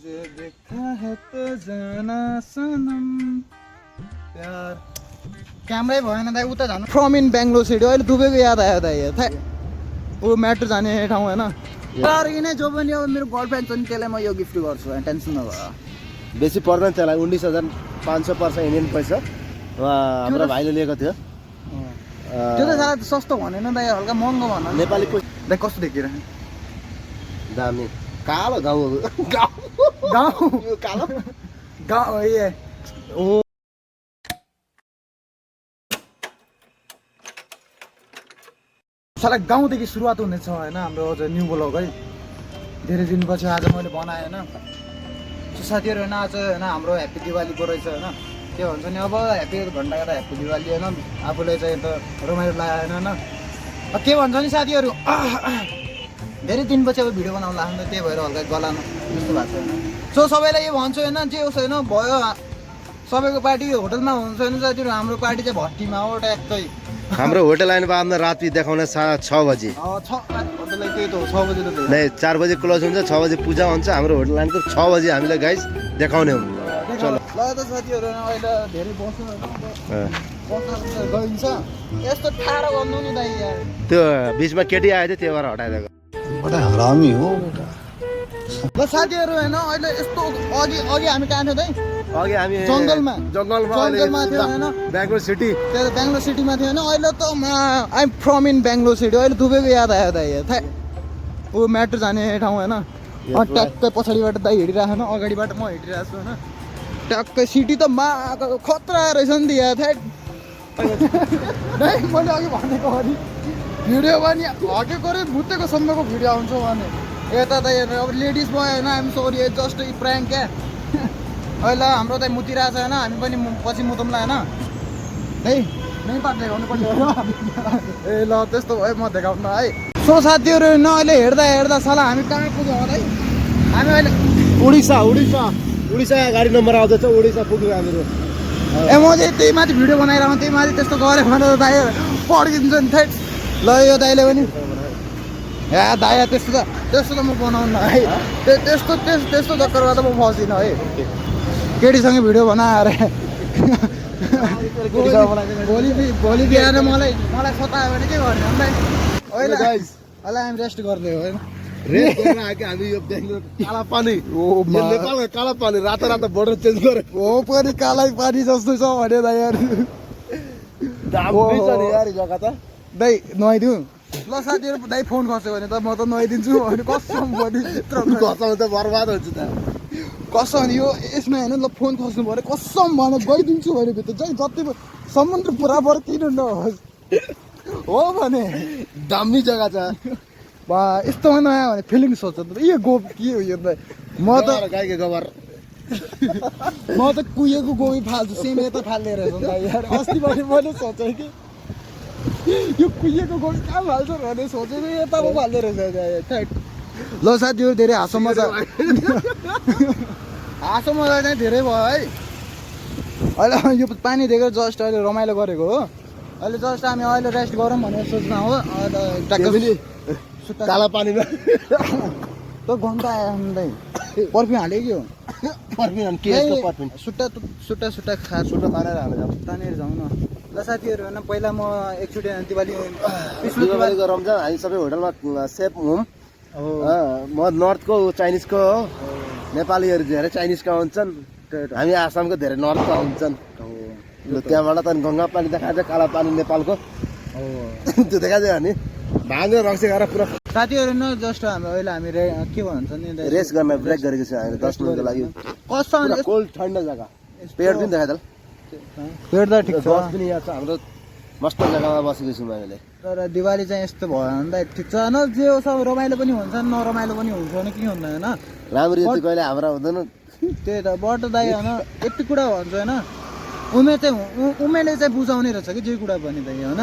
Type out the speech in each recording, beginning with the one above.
तुझे देखा है तो जाना सनम प्यार क्यामेरै भएन दाइ उता जानु फ्रम इन बेङ्गलोर सिटी अहिले दुबईको याद आयो दाइ ऊ मेट्रो जाने ठाउँ होइन तर यिनै जो पनि अब मेरो गर्लफ्रेन्ड छ नि त्यसलाई म यो गिफ्ट गर्छु टेन्सन नभयो बेसी पर्दैन त्यसलाई 19,500 पर्छ इन्डियन पैसा हाम्रो भाइले लिएको थियो त्यो त साला सस्तो भनेन दाइ हल्का महँगो भन नेपाली दाइ कस्तो देखिरहेको दामी कालो गाउँ गाउँ यो कालो गाउँ ए हो साला गाउँदेखि सुरुवात हुनेछ होइन हाम्रो अझ न्यू ब्लग है धेरै दिनपछि आज मैले बनाएँ होइन साथीहरू होइन आज होइन हाम्रो ह्याप्पी दिवालीको रहेछ होइन के भन्छ नि अब ह्याप्पी घन्टा गर्दा ह्याप्पी दिवाली होइन आफूले चाहिँ त रमाइलो लागेन होइन के भन्छ नि साथीहरू धेरै दिनपछि अब भिडियो बनाउनु लाग्छ त्यही भएर हल्का गलानु जस्तो भएको छ होइन सो सबैलाई यो भन्छु होइन जे होस् होइन भयो सबैको पार्टी होटलमा हुन्छ होइन साथीहरू हाम्रो पार्टी चाहिँ भट्टीमा हो ट्याक्कै हाम्रो होटल आइन बाद में रात भी देखाउने 6 बजे होटललाई त्यही त हो 6 बजे त नहीं 4 बजे क्लोज हुन्छ 6 बजे पूजा हुन्छ हाम्रो होटल लाइनको 6 बजे हामीलाई गाइस देखाउने हो चलो ल त साथीहरू अहिले धेरै बस्नु गइन्छ यस्तो ठाडो गर्नु नि दाइ यार त्यो बीचमा केटी आयो थियो त्यो भएर हटाइदिएको बडा हरामी हो बेटा ल साथीहरू होइन अहिले यस्तो अघि हामी कहाँ थियौँ दाइ अघि हामी जङ्गलमा जङ्गलमा थियो होइन बेङ्गलोर सिटी त्यो बेङ्गलोर सिटीमा थियो होइन अहिले त I'm from in Bangalore city अहिले दुबईको याद आयो दाइ ऊ मेट्रो जाने ठाउँ होइन ट्याक्कै पछाडिबाट दाइ हिँडिरहेको छैन अगाडिबाट म हिँडिरहेको छु होइन ट्याक्कै सिटी त खतरा रहेछ नि त यहाँ थाइट मैले अघि भनेको हो नि भिडियो पनि हकेको रे भुतेको सम्मको भिडियो आउँछ भने यता त अब लेडिज भयो होइन आइम सरी जस्ट प्र्याङ्क क्या अहिले हाम्रो त मुतिरहेको छ होइन हामी पनि पछि मुतौँला होइन है नै पाठ देखाउनु पर्छ ए ल त्यस्तो भयो म देखाउनु है सो साथीहरू होइन अहिले हेर्दा साला हामी कहाँ पुग्यौँ होला है हामी अहिले उडिसा गाडी नम्बर आउँदैछ उडिसा पुग्यो हामीहरू ए म चाहिँ त्यही माथि भिडियो बनाइरहेको त्यही माथि त्यस्तो गऱ्यो भने त दाइ पड्किन्छ नि थेट ल यो दाइले पनि ए दाइ त्यस्तो त म बनाउनु है त्यस्तो चक्करमा त म फस्दिनँ है केटीसँग भिडियो बनाएर भोलि बिहान मलाई सतायो भने के गर्ने अन्त अहिले हामी रेस्ट गर्ने हो होइन हामी यो बेङ्गलोर काला पानी नेपालको काला पानी रातो बोर्डर चेन्ज गरे हो पनि कालै पानी जस्तो छ भने दाइ यार जग्गा त दाइ नुहाइदिउँ ल साथीहरू दाइ फोन खस्यो भने त म त नुहाइदिन्छु भने कसम पनि घसाउनु त बर्बाद हुन्छ त कसम यो यसमा होइन ल फोन खस्नु पऱ्यो कसम भने गइदिन्छु भने भित्र चाहिँ जति समुद्र पुराबर किन नहोस् हो भने दामी जग्गा छ बा यस्तोमा नआयो भने फिलिङ सोच्छ त यो गोप के हो यो त म त गाईको गोबर म त कुहिएको गोबी फाल्छु सेम यता फाल्ने रहेछ यार अस्ति मैले सोचेँ कि यो कुहिएको गोबी कहाँ फाल्छ भने सोचेको यता पो फाल्ने रहेछ ल साथीहरू धेरै हाँसो मजा चाहिँ धेरै भयो है अहिले यो पानी देखेर जस्ट अहिले रमाइलो गरेको हो अहिले जस्ट हामी अहिले रेस्ट गरौँ भनेर सोच्न हो काला पानीमा त घन्टा आयो दाइ पर्फ्युम हाल्यो कि हो पर्फ्युम के यस्तो पर्फ्युम सुट्टा खा सुट्टा तानेर जाउँ न ल साथीहरू होइन पहिला म एकचोटि दिवालीको रमजान हामी सबै होटलमा सेफ हुँ म नर्थको चाइनिजको हो नेपालीहरू धेरै चाइनिजका हुन्छन् हामी आसामको धेरै नर्थका हुन्छन् त्यहाँबाट त गङ्गा पानी देखाएको छ काला पानी नेपालको त्यो देखाइदियो भने भाँगो रक्सी खाएर पुरा साथीहरू न जस्ट हामी के भन्छ नि रेस्ट गर्न ब्रेक गरेको छ हामी 10 मिनेटको लागि कस्तो कोल्ड ठन्डा जग्गा पेड पनि देखाइदियो पेड त ठिक छ बस पनि यहाँ छ हाम्रो मस्त जग्गामा बसेको छु मैले तर दिवाली चाहिँ यस्तो भयो भने त ठिक छ होइन जे सब रमाइलो पनि हुन्छ नरमाइलो पनि हुन्छ भने के हुँदैन होइन राम्रो यति कहिले हाम्रो हुँदैन त्यही त बट दाइ होइन यति कुरा भन्छ होइन उमेरले चाहिँ बुझाउने रहेछ कि जे कुरा पनि दाइ होइन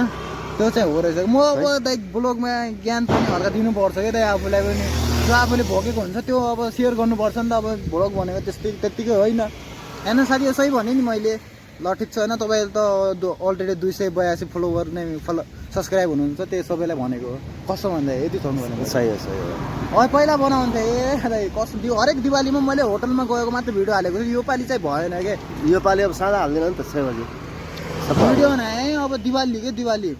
त्यो चाहिँ हो रहेछ म अब दाइ ब्लगमा ज्ञान पनि हल्का दिनुपर्छ क्या दाइ आफूलाई पनि जो आफूले भोगेको हुन्छ त्यो अब सेयर गर्नुपर्छ नि त अब ब्लग भनेको त्यतिकै होइन होइन साथी सही भने नि मैले ल ठिक छ होइन तपाईँले त अलरेडी 282 फलोवर नै सब्सक्राइब हुनुहुन्छ त्यही सबैलाई भनेको हो कसो भन्दा यति छोड्नु भनेको सही हो पहिला बनाउँथे कसो त्यो हरेक दिवालीमा मैले होटलमा गएको मात्र भिडियो हालेको छु योपालि चाहिँ भएन क्या योपालि अब सादा हाल्दैन नि त 6 बजे भिडियो नै अब दिवाली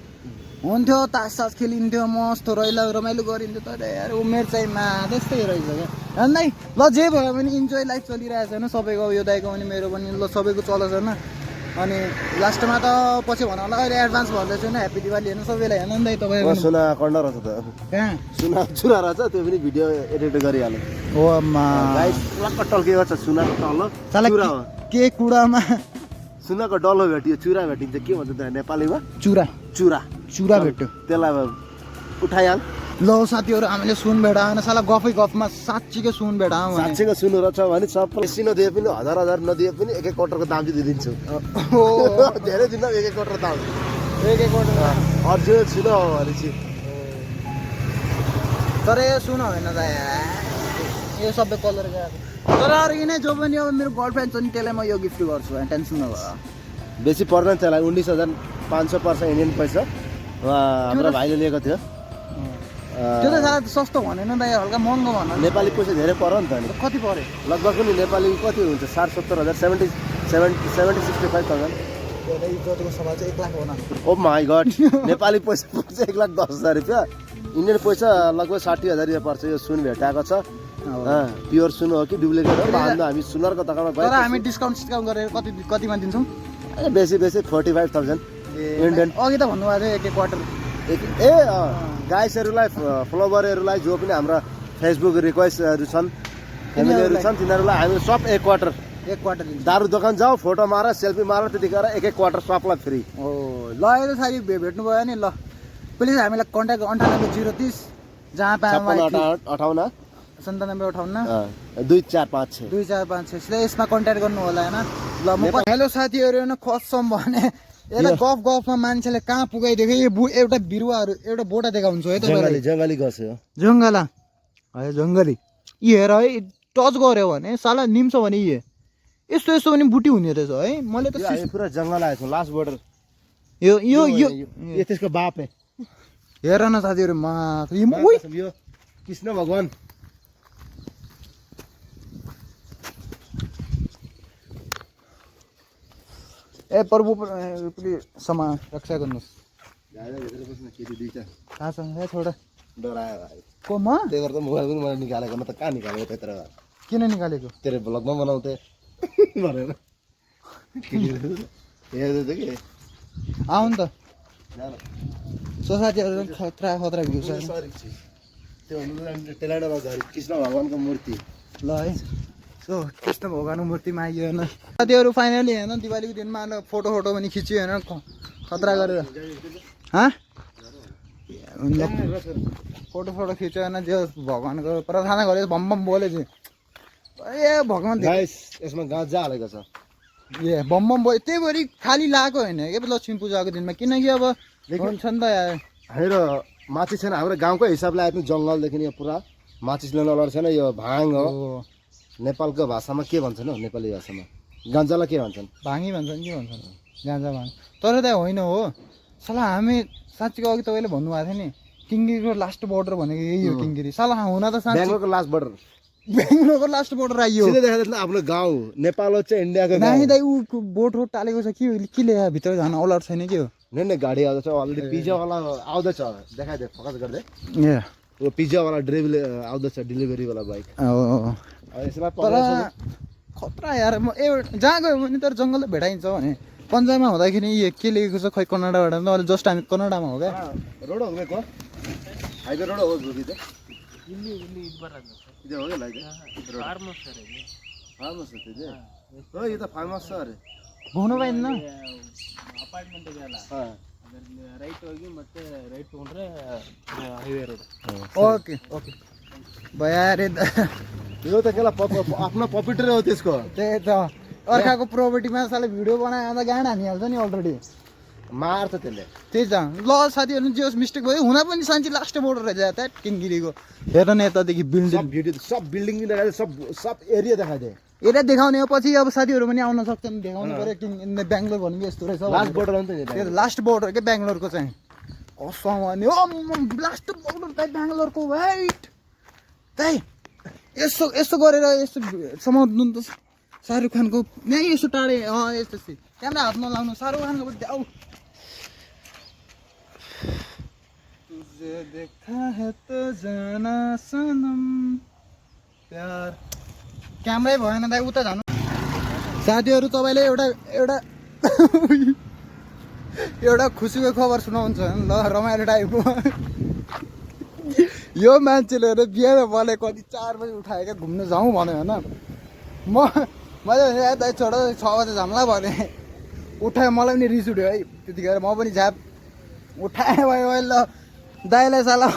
हुन्थ्यो तास खेलिन्थ्यो मस्त रमाइलो गरिन्थ्यो तर यार उमेर चाहिँ त्यस्तै रहेछ क्या दाइ ल जे भयो भने इन्जोय लाइफ चलिरहेछ होइन सबैको यो दाइको पनि मेरो पनि ल सबैको चलोस् होइन अनि लास्टमा त पछि भनौँ होला अहिले एडभान्स भन्दैछु होइन ह्याप्पी दिवाली हेर्नु सबैलाई हेर्नु दाइ तपाईँ सुना कन्ड रहेछ त कहाँ सुना चुरा रहेछ त्यो पनि भिडियो एडिट गरिहाल्यो हो अम्मा गाइस टल के गर्छ सुनाको तल चुरा हो के कुरामा सुनाको डल्लो भेटियो चुरा भेटिन्छ के भन्छ त नेपालीमा चुरा भेट्यो त्यसलाई उठाइहाल ल साथीहरू हामीले सुन भेटाएन साला गफमा साँच्चीकै सुन भेटायौँ साँच्चीको सुन रहेछ भने सबैले बेसी नदिए पनि हजार नदिए पनि एक क्वार्टरको दाम चाहिँ दिइदिन्छु धेरै दिन एक क्वार्टर दाम एक क्वार्टर अर्जिनल सुन हो भने चाहिँ तर यो सुन होइन त यो सबै कलर गएको तर अरू यिनै जो पनि अब मेरो गर्लफ्रेन्ड छ नि त्यसलाई म यो गिफ्ट गर्छु टेन्सन नभयो बेसी पर्दैन त्यसलाई 19,500 पर्छ इन्डियन पैसा हाम्रो भाइले लिएको थियो त्यो त साला सस्तो भनेन दाइ हल्का महँगो भन नेपाली पैसा धेरै पर्यो नि त नि कति पर्यो लगभग पनि नेपाली कति हुन्छ 60-70,000 70-65,000 इज्जतको सभा चाहिँ 1 लाख हो न ओ माई गड नेपाली पैसा 1,10,000 रुपियाँ इन्डियन पैसा लगभग 60,000 रुपियाँ पर्छ यो सुन भेटाएको छ प्योर सुन हो कि डुप्लिकेट हो भन्दा हामी सुनरको दोकानमा गयो तर हामी डिस्काउन्ट गरेर कतिमा दिन्छौँ बेसी 45,000 इन्डियन अघि त भन्नुभएको थियो एक क्वार्टर गाइसहरूलाई फ्लोवरहरूलाई जो पनि हाम्रा फेसबुक रिक्वेस्टहरू छन् फ्यामिलीहरू छन् तिनीहरूलाई हामी सब एक क्वार्टर दिन्छ दारू दोकान जाऊ फोटो मार सेल्फी मार त्यतिखेर एक क्वार्टर सबलाई फ्री हो ल यो साथी भेट्नु भयो नि ल प्लिज हामीलाई कन्ट्याक्ट 98 030 जहाँ पाए 58 9758 2456 यसमा कन्ट्याक्ट गर्नु होला होइन ल म हेलो साथीहरू होइन खस्सम भने यसलाई गफमा मान्छेले कहाँ पुगाइदिएको यो एउटा बिरुवाहरू एउटा बोटा दिएको हुन्छ है तपाईँले जङ्गली गछ हो जङ्गला है जङ्गली यी हेर है टच गऱ्यो भने साला निम्छ भने यस्तो पनि बुटी हुने रहेछ है मैले त पुरा जङ्गल आएको लास्ट बोर्डर यो त्यसको बाप हेर न साथीहरू यो कृष्ण भगवान ए प्रभु पनि समा रक्षा गर्नुहोस् कहाँ छ छोडा डरायो को म त्यही भएर त मोबाइल पनि मैले निकालेको न त कहाँ निकालेको त्यत्र किन निकालेको तेरो ब्लगमा बनाउँथे भनेर हेर्दै थियो कि आऊ नि त सो साथीहरू खतरा भ्यू छ त्यो त्यसलाई डराउँछ कृष्ण भगवानको मूर्ति ल है सो कृष्ण भगवानको मूर्तिमा आइयो होइन साथीहरू फाइनली होइन दिवालीको दिनमा फोटो पनि खिच्यो होइन खतरा गरेर फोटो खिच्यो होइन जो भगवानको प्रार्थना गऱ्यो भम बोले चाहिँ ए भगवान् यसमा गाजा हालेको छ ए बम बोले त्यही भएर खाली लगाएको होइन के लक्ष्मी पूजाको दिनमा किनकि अब हुन्छ नि त हाम्रो माचिस छैन हाम्रो गाउँको हिसाबले आए पनि जङ्गलदेखि यो पुरा माचिस लिन अलर्ट छैन यो भाङ हो नेपालको भाषामा के भन्छन् हौ नेपाली भाषामा गान्जालाई के भन्छन् भाङी भन्छन् के भन्छन् गान्जा भाङ तर त्यहाँ होइन हो साला हामी साँच्चीको अघि तपाईँले भन्नुभएको थियो नि किङ्गिरीको लास्ट बोर्डर भनेको यही हो किङ्गिरी साला हुन त बेङ्गलोरको लास्ट बोर्डर बेङ्गलोरको लास्ट बोर्डर आइयो आफ्नो गाउँ नेपाल हो चाहिँ इन्डियाको नानी दाइ ऊ बोट रोड टालेको छ के ले भित्र जान अलर्ट छैन के हो नै गाडी आउँदैछ अलरेडी पिज्जावाला आउँदैछ देखाइदिए फोकस गर्दै ए वो पिज्जावाला आउँदैछ डेलिभरीवाला बाइक तर खतरा यार म जहाँ गयो भने तर जङ्गल भेटाइन्छ भने पन्जाबमा हुँदाखेरि के लेखेको छ खै कन्नाडाबाट अहिले जस्ट हामी कन्नाडामा हो क्या रोड हो क्या हाइवे रोड हो कि त ಇದು ಹೋಗಲ್ಲ ಈಗ ಫಾರ್ಮಸ್ ಸರ್ ಇದು ಫಾರ್ಮಸ್ ಇದೆ ಓ ಇದು ಫಾರ್ಮಸ್ ಸರ್ घुम्नु पाइन्न ಅಪಾರ್ಟ್ಮೆಂಟ್ ಇದೆ ಅಲ್ಲ ಅದರಲ್ಲಿ ರೈಟ್ ಹೋಗಿ ಮತ್ತೆ ರೈಟ್ ತಗೊಂಡ್ರೆ ಹೈವೇ ರೋಡ್ ओके ओके भयारे यो त केला आफ्नो प्रॉपर्टी हो त्यसको त्यही त अर्काको प्रोपर्टीमा साले भिडियो बनाए अन्त गाड हानिहाल्छ नि अलरेडी मार्छ त्यसले त्यही त ल साथीहरू जे मिस्टेक भयो हुन पनि साँच्ची लास्ट बोर्डर रहेछ त्यहाँ किङ्गिरीको हेर न यतादेखि बिल्डिङ सब बिल्डिङ देखाइदियो सब एरिया देखाइदियो यसलाई देखाउने हो पछि अब साथीहरू पनि आउन सक्छन् देखाउनु पर्यो कि बेङ्गलोर भन्ने यस्तो रहेछ लास्ट बोर्डर हो नि त त्यो लास्ट बोर्डर के बेङ्गलोरको चाहिँ कसम भने हो लास्ट बोर्डर त बेङ्गलोरको वाइट त्यही यसो यसो गरेर यसो समाउनु त शाहरुख खानको यहीँ यसो टाढे यस्तो क्यामेरा हात नलाउनु शाहरुख खानको पनि आऊ तुझे देखा है तो जाना सनम प्यार क्यामेरै भएन दाइ उता जानु साथीहरू तपाईँले एउटा एउटा एउटा खुसीको खबर सुनाउँछ ल रमाइलो टाइपको यो मान्छेले बिहान मलाई कति 4 बजी उठायो क्या घुम्न जाउँ भन्यो होइन मैले भने दाइ छोड 6 बजे जाउँला भने उठायो मलाई पनि रिस उठ्यो है त्यतिखेर म पनि झ्याप उठाएँ भयो अहिले ल दाइलाई साला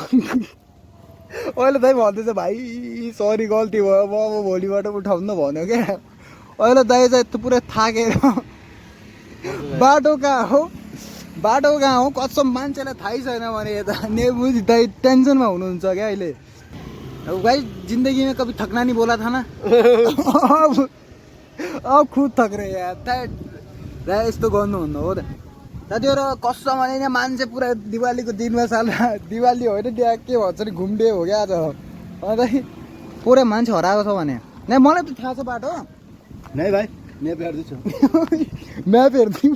अहिले दाइ भन्दैछ भाइ सरी गल्ती भयो म भोलिबाट उठाउनु भन्यो क्या अहिले दाइ चाहिँ पुरै थाकेर बाटो कहाँ हो कसम मान्छेलाई थाहै छैन भने यता नेबुजी दाइ टेन्सनमा हुनुहुन्छ क्या अहिले अब भाइ जिन्दगी में कभी थकना नहीं बोला था ना अब खुद थक रहे यार यस्तो गर्नुहुन्न हो त साथीहरू कसम भने नि मान्छे पुरा दिवालीको दिनमा साल दिवाली होइन के भन्छ नि घुम्डे हो क्या आज अन्त पुरै मान्छे हराएको छ भने नै मलाई त थाहा छ बाटो नै भाइ म्याप हेर्दैछु म्याप हेर्दै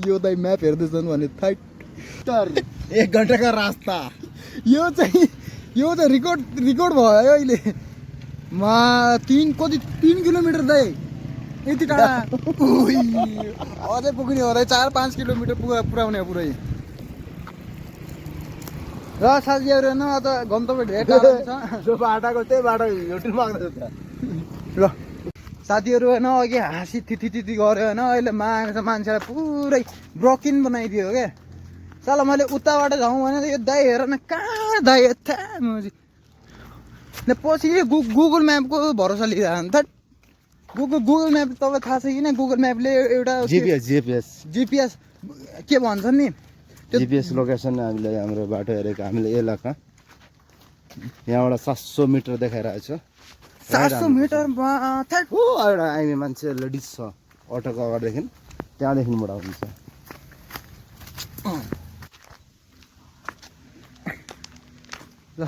यो दाइ म्याप हेर्दैछन् भने थाइट 1 घन्टाको रास्ता यो चाहिँ रिकर्ड भयो अहिले 3 किलोमिटर दाइ यति टाढा अझै पुग्ने हो 4-5 किलोमिटर पुऱ्याउने हो पुरै र साथीहरू न त गन्तव्य धेरै टाढो छ जो बाटाको त्यही बाटो होटलमा आउँदैछ ल साथीहरू होइन अघि हाँसी थिति गऱ्यो होइन अहिले माग्छ मान्छेलाई पुरै ब्रोकिन बनाइदियो क्या चल मैले उताबाट जाउँ भने यो दाइ हेर न कहाँ दाइ यता पछि गुगल म्यापको भरोसा लिइरहनु त गुगल म्याप तपाईँ थाहा छ किन गुगल म्यापले एउटा जिपिएस के भन्छ नि जिपिएस लोकेसन हामीले हाम्रो बाटो हेरेको हामीले एलका यहाँबाट 700 मिटर देखाइरहेको छ 700 मिटरमा एउटा आइमे मान्छे लेडिज छ अटोको अगाडिदेखि त्यहाँदेखिबाट हुन्छ ल